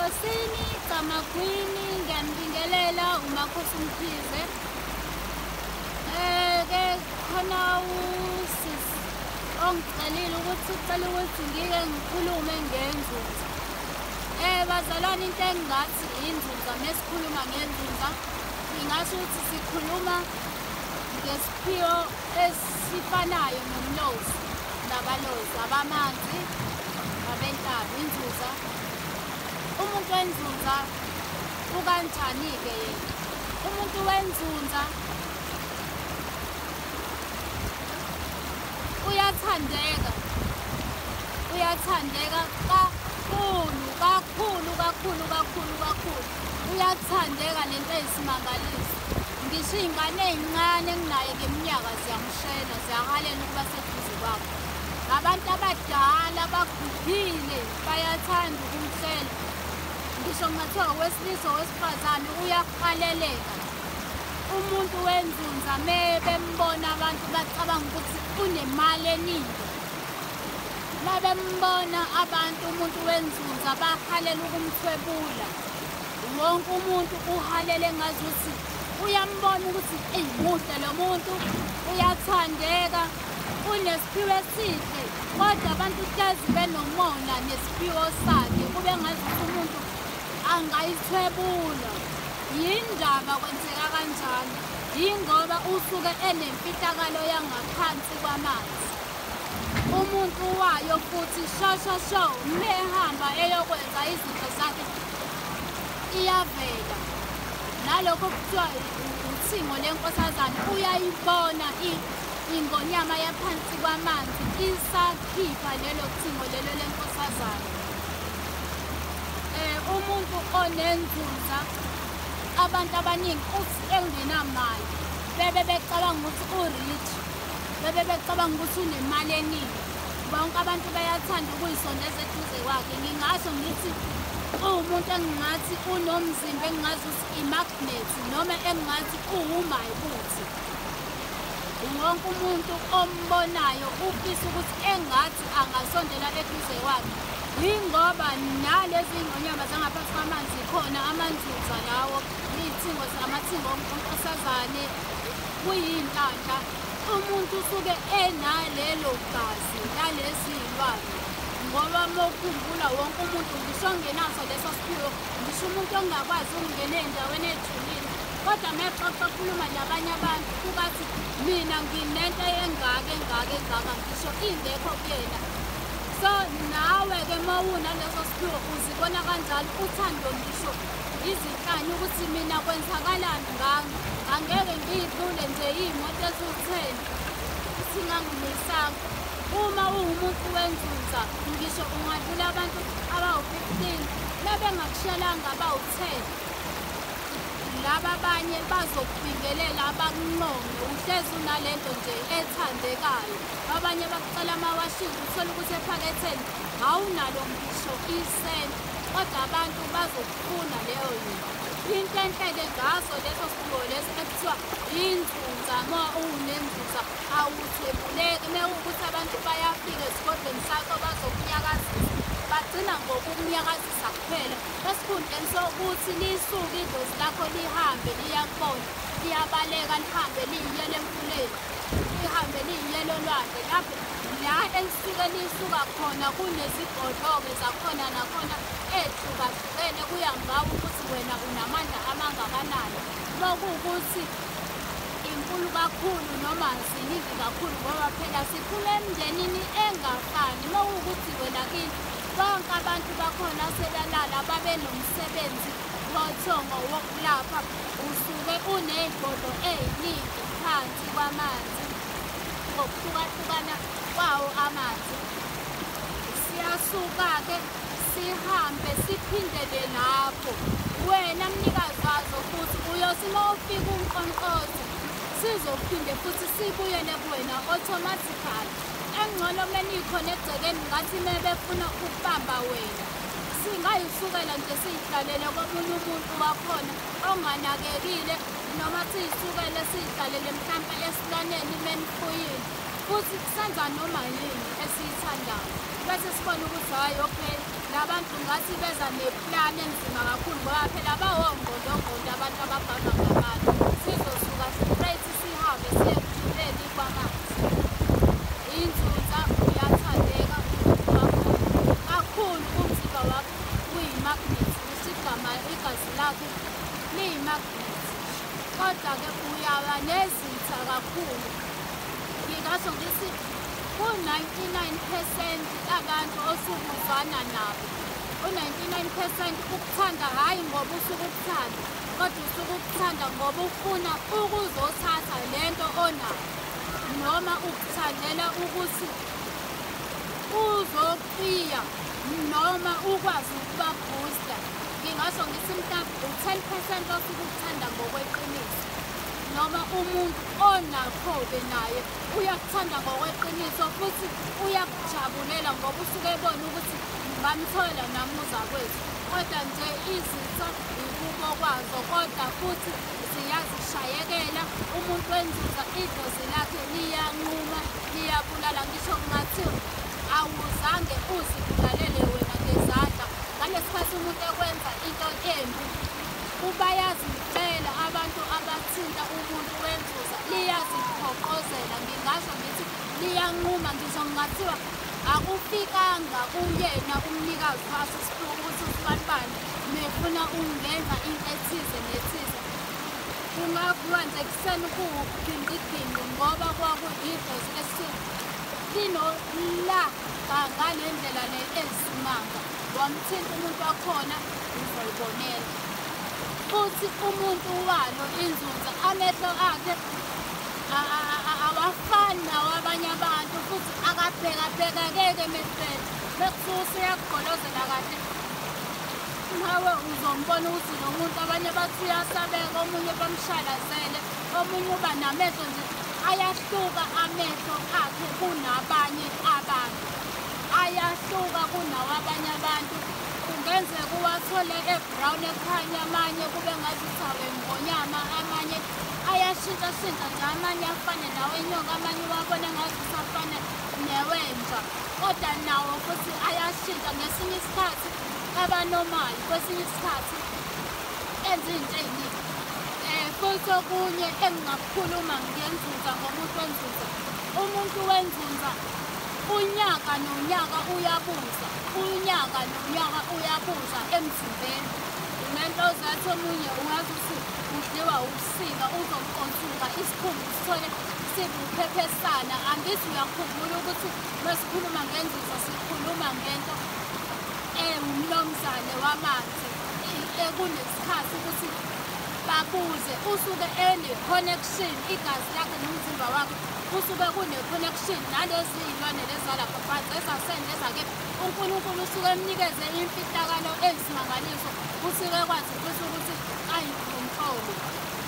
Ebukhosini Camagwini, ngiyanibingelela uMakhosi Mkhize. Ke khona usisi ongicelile ukuthi ucela ukuthi ngike ngikhulume ngenzunza. Bazalwane, into engingathi inzunza, mesikhuluma ngenzunza ngingasho ukuthi sikhuluma ngesiphiwo esifanayo nomlozi nabalozi abamanzi abentaba. Inzuza, umuntu wenzunza ukanjani-ke yena? Umuntu wenzunza uyathandeka, uyathandeka kakhulu kakhulu kakhulu kakhulu kakhulu, uyathandeka lento eyisimangaliso. Ngisho iy'ngane ey'ncane enginaye ngeminyaka ziyamshela, ziyahalela ukuba seduze kwakho. Abantu abadala abagugile bayathanda ukumhlela. Ngisho kungathiwa owesilisa owesifazane uyahaleleka. Umuntu wenzunza bembona abantu bacabanga ukuthi unemali eningi. Mabembona abantu umuntu wenzunza bahalela ukumthwebula. Wonke umuntu uhalele ngazuthi uyambona ukuthi eyi muhle lo muntu, uyathandeka, unesiphiwo esihle, kodwa abantu hlezi benomona nesiphiwo sakhe, kube ngazuthi umuntu angayithwebula. Yindaba kwenzeka kanjalo? Yingoba usuke enemfihlakalo yangaphansi kwamanzi. Umuntu wayo futhi sho mehamba eyokwenza izinto zakhe iyavela. Nalokho kuthiwa uthingo lenkosazane, uyayibona ingonyama yaphansi kwamanzi isakhipha lelo thingo lelo lenkosazane. Umuntu onenzunza, abantu abaningi uthi engenamali bebe becabanga ukuthi u-rich, bebe becabanga ukuthi unemali eningi. Bonke abantu bayathanda ukuyisondeza eduze kwakhe. Ngingasho ngithi uwumuntu engingathi unomzimba engingazi ukuthi i-magnet noma engingathi uwumayibuthi. Wonke umuntu ombonayo ufisa ukuthi engathi angasondela eduze kwakhe. Yingoba nalezi ngonyama zangaphansi kwamanzi khona amanzunza lawo, iy'thingo amathingo onkosazane, kuyinhlanhla. Umuntu usuke enalelo gazi lalezi y'lwane. Ngoba uma ukhumbula wonke umuntu ngisho ongenaso leso siphiwo, ngisho umuntu ongakwazi ukungena ey'ndaweni ey'julile, kodwa uma exoxa ekhuluma nabanye abantu kubathi mina nginento engaka engaka engaka, ngisho ingekho kuyena. So nawe-ke uma unaleso siphiwo uzibona kanjalo, uthando ngisho izinhlanya ukuthi mina kwenzakalani ngami, angeke ngiyidlule nje iy'moto eziwu-10 futhi ngangimisanga. Uma uwumuntu wenzunza ngisho ungadlula abantu abawu-15 mebengakushelanga abawu-10, laba abanye bazokubingelela bakuncome, uhlezi unalento nje ethandekayo. Abanye bakucela amawashini, uthole ukuthi ephaketheni awunalo ngisho isenti, kodwa abantu bazokufuna leyo yinto. Into enhle-ke ngaso leso siphiwo leso ekuthiwa inzunza, uma unenzunza awuthwebuleki. Uma kuwukuthi abantu bayafika esigodlweni sakho bazokunyakazisa, bagcina ngokukunyakazisa kuphela. Esikhundleni sokuthi lisuke idlozi lakho lihambe liyakubona, liyabaleka lihambe liyiyele emfuleni, lihambe liyiyele olwandle. Lapho la elisuke lisuka khona kunezigodlo-ke zakhona nakhona ey'hlukahlukene, kuya ngawe ukuthi wena unamandla amangakanani. Lokuwukuthi inkulu kakhulu noma ziningi kakhulu, ngoba phela sikhula emndenini engafani. Uma kuwukuthi wena kini bonke abantu bakhona sebelala babenomsebenzi wothongo wokulapha, usuke uney'godlo ey'ningi phansi kwamanzi ngokuhlukahlukana kwawo amanzi. Siyasuka-ke sihambe siphindele lapho. Wena mnikazi wazo futhi uyothi uma ufika unqonqotho sizophinde futhi sibuyele kuwena automatically. Engcono menikhona egcekeni ngathi mebefuna ukubamba wena, singayisukela nje siyihlalele komunye umuntu wakhona onganakekile, noma siyisukele siyihlalele mhlampe esilwaneni menifuyile. Futhi senza noma yini esiyithandayo. Bese sibona ukuthi hhayi okay, labantu ngathi beza neplani enzima kakhulu ngoba phela bawongqondongqondo abantu ababhanga ngabantu. Sizosuka straight sihambe siye ekujuleni kwamanzi. Inzunza uyathandeka kakhulu, umzimba wakho uyi-magnet, ngisho igama igazi lakhe liyi-magnet. Kodwa-ke uyaba nezitha kakhulu. Ngingasho ngithi ku-99% abantu osuke uzwana nabo, u-99% ukuthanda hhayi ngoba usuke ukuthanda, kodwa usuke ukuthanda ngoba ufuna ukuzothatha lento onayo, noma ukuthandela ukuthi uzokwiya noma ukwazi ukubabhusta. Ngingasho ngithi mhlawumbe u-10% osuke ukuthanda ngokweqiniso, noma umuntu onakho-ke naye uyakuthanda ngokweqiniso futhi uyakujabulela ngoba usuke ebona ukuthi ngamthola nami uzakwethu. Kodwa nje izitha ikubo kwazo, kodwa futhi ziyazishayekela. Umuntu wenzuza idlozi lakhe liyanquma, liyabulala. Ngisho kungathiwa awuzange uzibulalele wena ngezandla, ngalesikhathi umuntu ekwenza into embi bayazicela abantu abathinta umuntu wenzuza, liyaziphoqozela. Ngingasho ngithi liyanquma, ngisho kungathiwa akufikanga kuyena umnikazi waso isiphiwo ukuthi usibanibani mefuna ungenza into ethize nethize. Kungavuka nje ekuseni kuwuginqiginqi ngoba kwakuyidlozi esithize linolaka ngale ndlela le esimanga. Wamthinta umuntu wakhona uzoyibonela. Futhi umuntu walo inzunza amehlo akhe awafani nawabanye abantu, futhi akabhekabhekakeke emehlweni. Bekusuke usuyakugqolozela kahle nawe uzombona ukuthi lo muntu, abanye bathi uyasabeka, omunye bamshalazele, omunye uba namehlo nje ayahluka amehlo akhe kunabanye abantu, ayahluka kunawabanye abantu. Kungenzeka uwathole e-brown ekhanya, amanye kube ngazuthi awengonyama, amanye ayashintshashintsha nje, amanye afane nawenyoka, amanye uwabone ngazuthi afane newenja. Kodwa nawo futhi ayashintsha ngesinye isikhathi aba-normal, kwesinye isikhathi enza iy'nto ey'ningi. Futhi okunye engingakukhuluma ngenzunza ngomuntu wenzunza, umuntu wenzunza unyaka nonyaka uyabuza, unyaka nonyaka uyabuza emzimbeni. Unento ozathi omunye ungazi ukuthi udliwa ubusika, uzoqonsuka isikhumba usithole sibuphephesana. Angithi uyakhumbula ukuthi mesikhuluma ngenzuza sikhuluma ngento ewumnomzane wamanzi, ekunesikhathi ukuthi babuze, usuke ene-connection, igazi lakhe nomzimba wakhe kusuke kune-connection nalezi iy'lwane lezalapha phansi ezasendle ezakephi. uNkulunkulu usuke emnikeze imfihlakalo eyisimangaliso, usuke ekwazi futhi ukuthi ayikhontrole.